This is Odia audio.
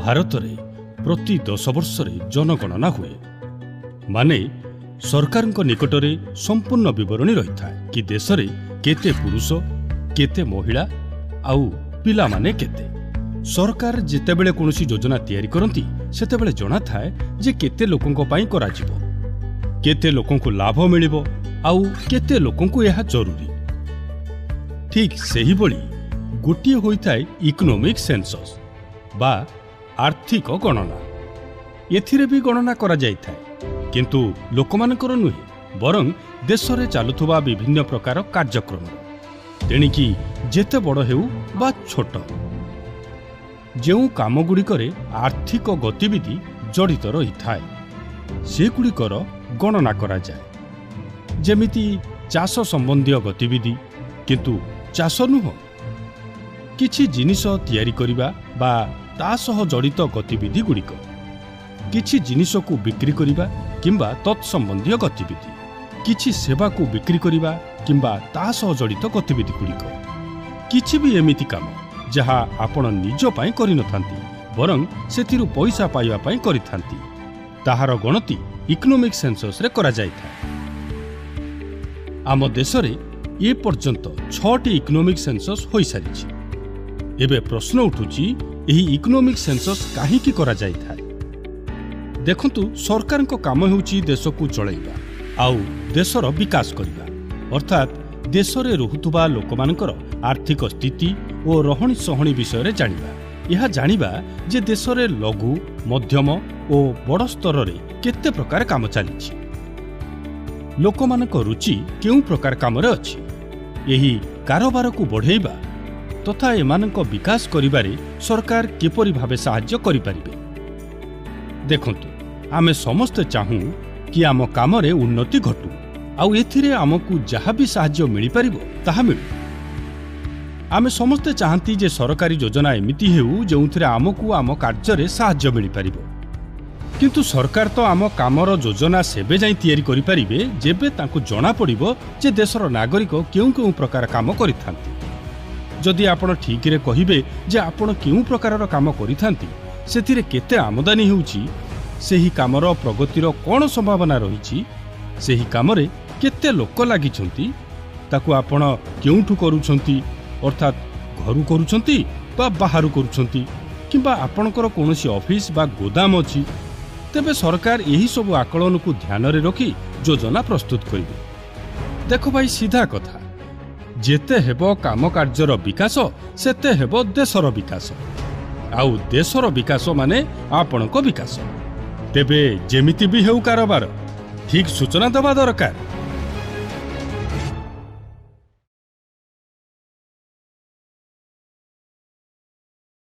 ଭାରତରେ ପ୍ରତି 10 ବର୍ଷରେ ଜନଗଣନା ହୁଏ। ମାନେ ସରକାରଙ୍କ ନିକଟରେ ସମ୍ପୂର୍ଣ୍ଣ ବିବରଣୀ ରହିଥାଏ କି ଦେଶରେ କେତେ ପୁରୁଷ, କେତେ ମହିଳା ଆଉ ପିଲାମାନେ କେତେ। ସରକାର ଯେତେବେଳେ କୌଣସି ଯୋଜନା ତିଆରି କରନ୍ତି, ସେତେବେଳେ ଜଣାଥାଏ ଯେ କେତେ ଲୋକଙ୍କ ପାଇଁ କରାଯିବ, କେତେ ଲୋକଙ୍କୁ ଲାଭ ମିଳିବ ଆଉ କେତେ ଲୋକଙ୍କୁ ଏହା ଜରୁରୀ। ଠିକ୍ ସେହିଭଳି ଗୋଟିଏ ହୋଇଥାଏ ଇକୋନୋମିକ୍ ସେନ୍ସସ୍ ବା ଆର୍ଥିକ ଗଣନା। ଏଥିରେ ବି ଗଣନା କରାଯାଇଥାଏ, କିନ୍ତୁ ଲୋକମାନଙ୍କର ନୁହେଁ, ବରଂ ଦେଶରେ ଚାଲୁଥିବା ବିଭିନ୍ନ ପ୍ରକାର କାର୍ଯ୍ୟକ୍ରମର, ତେଣିକି ଯେତେ ବଡ଼ ହେଉ ବା ଛୋଟ, ଯେଉଁ କାମଗୁଡ଼ିକରେ ଆର୍ଥିକ ଗତିବିଧି ଜଡ଼ିତ ରହିଥାଏ ସେଗୁଡ଼ିକର ଗଣନା କରାଯାଏ। ଯେମିତି ଚାଷ ସମ୍ବନ୍ଧୀୟ ଗତିବିଧି, କିନ୍ତୁ ଚାଷ ନୁହଁ, କିଛି ଜିନିଷ ତିଆରି କରିବା ବା ତା ସହ ଜଡ଼ିତ ଗତିବିଧି ଗୁଡ଼ିକ, କିଛି ଜିନିଷକୁ ବିକ୍ରି କରିବା କିମ୍ବା ତତ୍ସମ୍ବନ୍ଧୀୟ ଗତିବିଧି, କିଛି ସେବାକୁ ବିକ୍ରି କରିବା କିମ୍ବା ତା ସହ ଜଡ଼ିତ ଗତିବିଧି ଗୁଡ଼ିକ, କିଛି ବି ଏମିତି କାମ ଯାହା ଆପଣ ନିଜ ପାଇଁ କରିନଥାନ୍ତି ବରଂ ସେଥିରୁ ପଇସା ପାଇବା ପାଇଁ କରିଥାନ୍ତି, ତାହାର ଗଣତି ଇକୋନୋମିକ୍ ସେନ୍ସସ୍ରେ କରାଯାଇଥାଏ। ଆମ ଦେଶରେ ଏ ପର୍ଯ୍ୟନ୍ତ 6ଟି ଇକୋନୋମିକ୍ ସେନ୍ସସ୍ ହୋଇସାରିଛି। ଏବେ ପ୍ରଶ୍ନ ଉଠୁଛି, ଏହି ଇକୋନୋମିକ୍ ସେନ୍ସସ୍ କାହିଁକି କରାଯାଇଥାଏ? ଦେଖନ୍ତୁ, ସରକାରଙ୍କ କାମ ହେଉଛି ଦେଶକୁ ଚଳାଇବା ଆଉ ଦେଶର ବିକାଶ କରିବା, ଅର୍ଥାତ୍ ଦେଶରେ ରହୁଥିବା ଲୋକମାନଙ୍କର ଆର୍ଥିକ ସ୍ଥିତି ଓ ରହଣି ସହଣି ବିଷୟରେ ଜାଣିବା। ଏହା ଜାଣିବା ଯେ ଦେଶରେ ଲଘୁ, ମଧ୍ୟମ ଓ ବଡ଼ ସ୍ତରରେ କେତେ ପ୍ରକାର କାମ ଚାଲିଛି, ଲୋକମାନଙ୍କ ରୁଚି କେଉଁ ପ୍ରକାର କାମରେ ଅଛି, ଏହି କାରବାରକୁ ବଢ଼େଇବା ତଥା ଏମାନଙ୍କ ବିକାଶ କରିବାରେ ସରକାର କିପରି ଭାବେ ସାହାଯ୍ୟ କରିପାରିବେ। ଦେଖନ୍ତୁ, ଆମେ ସମସ୍ତେ ଚାହୁଁ କି ଆମ କାମରେ ଉନ୍ନତି ଘଟୁ ଆଉ ଏଥିରେ ଆମକୁ ଯାହା ବି ସାହାଯ୍ୟ ମିଳିପାରିବ ତାହା ମିଳୁ। ଆମେ ସମସ୍ତେ ଚାହାନ୍ତି ଯେ ସରକାରୀ ଯୋଜନା ଏମିତି ହେଉ ଯେଉଁଥିରେ ଆମକୁ ଆମ କାର୍ଯ୍ୟରେ ସାହାଯ୍ୟ ମିଳିପାରିବ। କିନ୍ତୁ ସରକାର ତ ଆମ କାମର ଯୋଜନା ସେବେ ଯାଇ ତିଆରି କରିପାରିବେ ଯେବେ ତାଙ୍କୁ ଜଣାପଡ଼ିବ ଯେ ଦେଶର ନାଗରିକ କେଉଁ କେଉଁ ପ୍ରକାର କାମ କରିଥାନ୍ତି। ଯଦି ଆପଣ ଠିକ୍ରେ କହିବେ ଯେ ଆପଣ କେଉଁ ପ୍ରକାରର କାମ କରିଥାନ୍ତି, ସେଥିରେ କେତେ ଆମଦାନୀ ହେଉଛି, ସେହି କାମର ପ୍ରଗତିର କ'ଣ ସମ୍ଭାବନା ରହିଛି, ସେହି କାମରେ କେତେ ଲୋକ ଲାଗିଛନ୍ତି, ତାକୁ ଆପଣ କେଉଁଠୁ କରୁଛନ୍ତି, ଅର୍ଥାତ୍ ଘରୁ କରୁଛନ୍ତି ବା ବାହାରୁ କରୁଛନ୍ତି, କିମ୍ବା ଆପଣଙ୍କର କୌଣସି ଅଫିସ ବା ଗୋଦାମ ଅଛି, ତେବେ ସରକାର ଏହିସବୁ ଆକଳନକୁ ଧ୍ୟାନରେ ରଖି ଯୋଜନା ପ୍ରସ୍ତୁତ କରିବେ। ଦେଖ ଭାଇ, ସିଧା କଥା, ଯେତେ ହେବ କାମ କାର୍ଯ୍ୟର ବିକାଶ ସେତେ ହେବ ଦେଶର ବିକାଶ, ଆଉ ଦେଶର ବିକାଶ ମାନେ ଆପଣଙ୍କ ବିକାଶ। ତେବେ ଯେମିତି ବି ହେଉ କାରବାର ଠିକ୍ ସୂଚନା ଦେବା ଦରକାର।